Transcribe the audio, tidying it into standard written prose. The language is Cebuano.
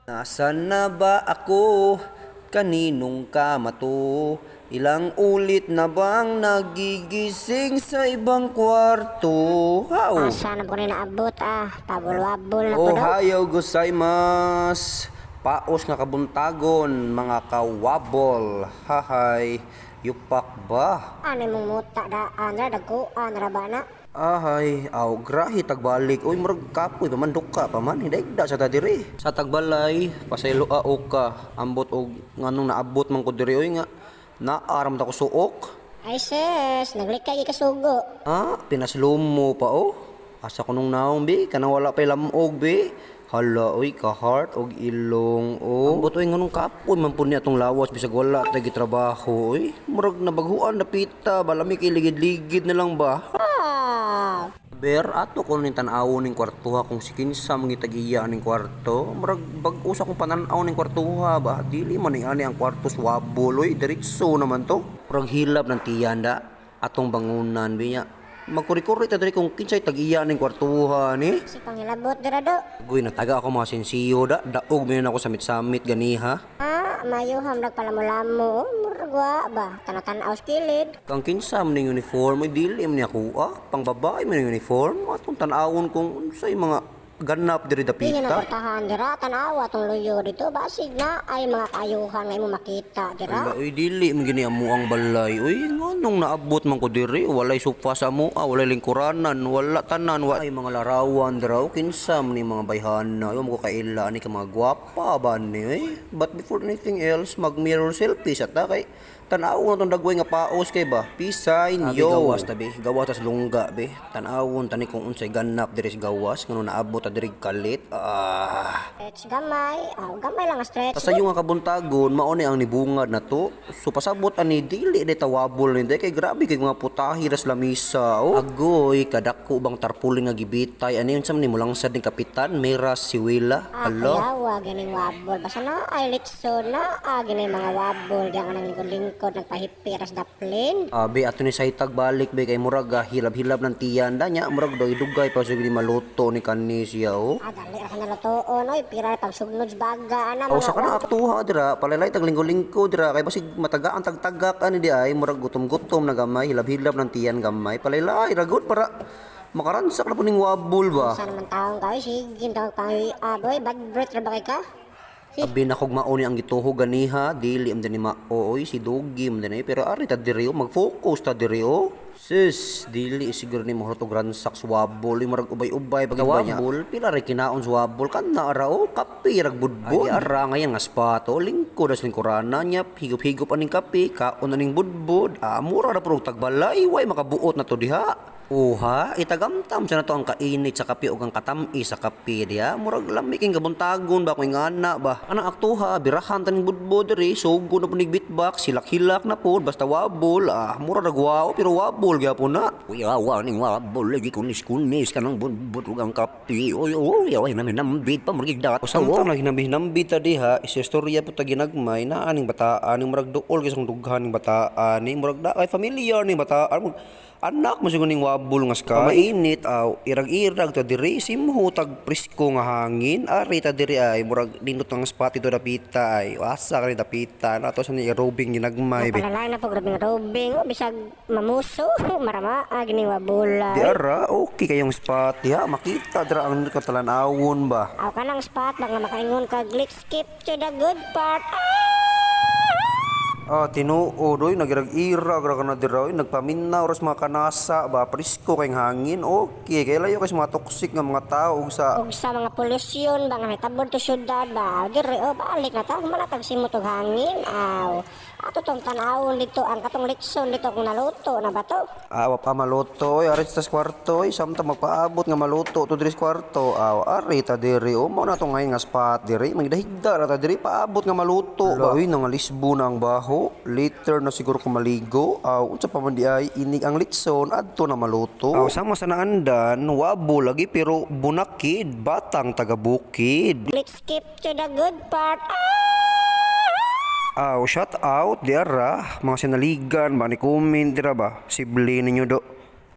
Nasaan na ba ako? Kaninong kama to? Ilang ulit na bang nagigising sa ibang kwarto? How? Asa na po ni naabot ah. Pabul-wabul na po daw. Ohayo gozaimasu! Paos nga kabuntagon, mga kawabol. Hahay, yupak ba? Ano mong muta daan ra dagkuan ra ba na? Ahay, aw grahi tagbalik. Uy, murag kapoy pa man, duka pa man, hidagda sa ta diri. Sa tagbalay, pasaylo a ka. Ambot og nganong naabot man ko diri oy nga naaram ta ko suok. Ay sis, naglikay kasugo. Ah, pinaslumo pa oh. Asa ko nung naong bi, kanang wala pa'y lamog bi. Hala oy, ka heart og ilong oh. Ambot oy, nganong kapoy man pud ni atong lawas bisag wala tay gitrabaho oy. Murag nabaghuan na pita, balami kay ligid-ligid na lang ba. Ah, Ber, ato ko ning tan-awon ning kwartuha kung si kinsa mga tag-iya ning kwarto. Murag bag-o sa akong panan-aw ning kwartuha ba. Dili man ni ani ang kwarto swabol oy, diretso naman to. Murag hilab ng tiyanda atong bangunan biya. Magkuri-kuri ta diri kung kinsay tag-iya ning kwartuha ni. Si pangilabot dira do. Guy, nataga ako mga sensiyo da. Daog man ako samit-samit ganiha. Ah, mayuham nagpalamulamo. Murag wa ba? Tanatan-aw sa kilid. Kang kinsa man ning uniform, ay dili man ni ako ah. Pang babae man ning uniform. Atong tan-awon kung unsay mga ganap diri Di nga dapita. naportahan dira, tanawa tong luyo dito. Basig na ay mga kaayuhan nga imo makita dira. Ala, uy, dili man gini amo ang balay. Uy, nganong naabot man ko diri, walay sofa sa amoa, walay lingkuranan, wala tanan, wa ay mga larawan diraw, kinsa man ni mga bayhana. Uy, mo ko kaila ani ka mga gwapa ba ni, uy. But before anything else, mag mirror selfie sa ta kay tan-awon na tong dagway nga paos kay ba. Peace sign, yo. Gawas ta be, gawas tas lungga be. Tan-awon tani kung unsay ganap diri sa gawas ngano naabot ta diri kalit. Ah. Stretch gamay. Ah, gamay lang ang stretch. Sa nga kabuntagon, mao ni ang nibungad na to. So pasabot ani dili day tawabol ni day kay grabe kay mga putahi ras lamisa. Oh. Agoy kadako bang tarpulin nga gibitay ani unsa man ni mulangsad ni kapitan Miras Siwila. Ah, Alo. kuyawa, ganing wabol. Basta na ay litso na, ah, ganing mga wabol. Diyan ka nang lingkod-lingkod, nagpahipi, ras daplin. Abi ato ni saytag balik be kay murag hilab-hilab ng tiyan da nya murag doy dugay pa siguro maluto ni kani siya oh. Ah, dali ra ka nalutoon, oy, pira pag sugnod sa baga, ana, Aw mga sa kana aktuha dira palaylay tag lingko-lingko dira kay basig matagaan tagtagak ani di ay murag gutom-gutom na gamay hilab-hilab ng tiyan gamay palaylay ra gud para makaransak na po ning wabol ba. Sa naman taong ka, oy, sige, tawag pang, ah, boy, bad breath ra ba kay ka? Abi na kog mao ni ang gituho ganiha, dili man ni mao oy si Dugi man dinhi pero ari ta diri oh, mag-focus ta diri oh. Sis, dili siguro ni mo og ransak swabol, murag ubay-ubay pag iba niya. Wabol, pila ra kinaon swabol kan ara oh, kape rag budbod. Ay ara ngayon nga spot oh, lingkod as lingkurana niya, higop-higop aning kape, kaon aning budbod. Ah, mura ra pud og tagbalay, way makabuot na to diha. Uha, itagamtam sa nato ang kainit sa kape ug ang katami sa kape diha. Murag lami king kabuntagon ba kung ingana ba. Anang aktuha, birahan taning budbod diri, sugo na pud nig beatbox, hilak-hilak na pud basta wabol. Ah, mura ra guwao pero wabol gyapon na. Uy, awa ning wabol, lagi kunis-kunis ka ng budbud ug ang kape. Uy, uy, uy, namin nambit pa, murag dat. Samtang naghinambi-hinambi ta diha, istorya po ta ginagmay na aning bataan ning murag duol kay dughan ning bataan ni murag da kay familiar ning bataan murag anak mo siguro ning wabol nga sky. Mainit aw irag-irag ta diri simho tag presko nga hangin ari ta diri ay murag nindot ang spot ito dapita ay asa ka ni dapita na to sa ni robing ginagmay be. Palalay na po, grabing robing, oh, bisag mamuso, marama, ah, ganing wabula. Di ara okay kayong spot diha makita dira ang katalan-awon ba. Aw ka ng spot, baka makaingon ka, let's skip to the good part. Ah! Ah, tinuod oy, nagirag-irag ra ka na dira oy, nagpaminaw ras mga kanasa ba, presko kay hangin. Okay, kay layo kay sa mga toxic nga mga tao ug sa Og sa mga polusyon ba nga nahitabon to syudad ba diri oh balik na ta humanatag simot og hangin aw ato tong tan-awon dito ang katong litson dito kung naluto na ba to. Ah, wa pa maluto oy, ari sa kwarto oy, samtang magpaabot nga maluto to diri sa kwarto. Aw, ari ta diri oh, mao na to ngayon nga spot diri, magdahigda ra ta diri paabot nga maluto ba. Oy, nangalisbo na ang baho, later na siguro ko maligo. Aw, unsa pa man di ay inig ang litson adto na maluto. Aw, sama sa naandan, wabo lagi pero bunakid, batang taga bukid. Let's skip to the good part. Aw, shout out di ara, mga sinaligan ba ni comment dira ba? Sibli ninyo do.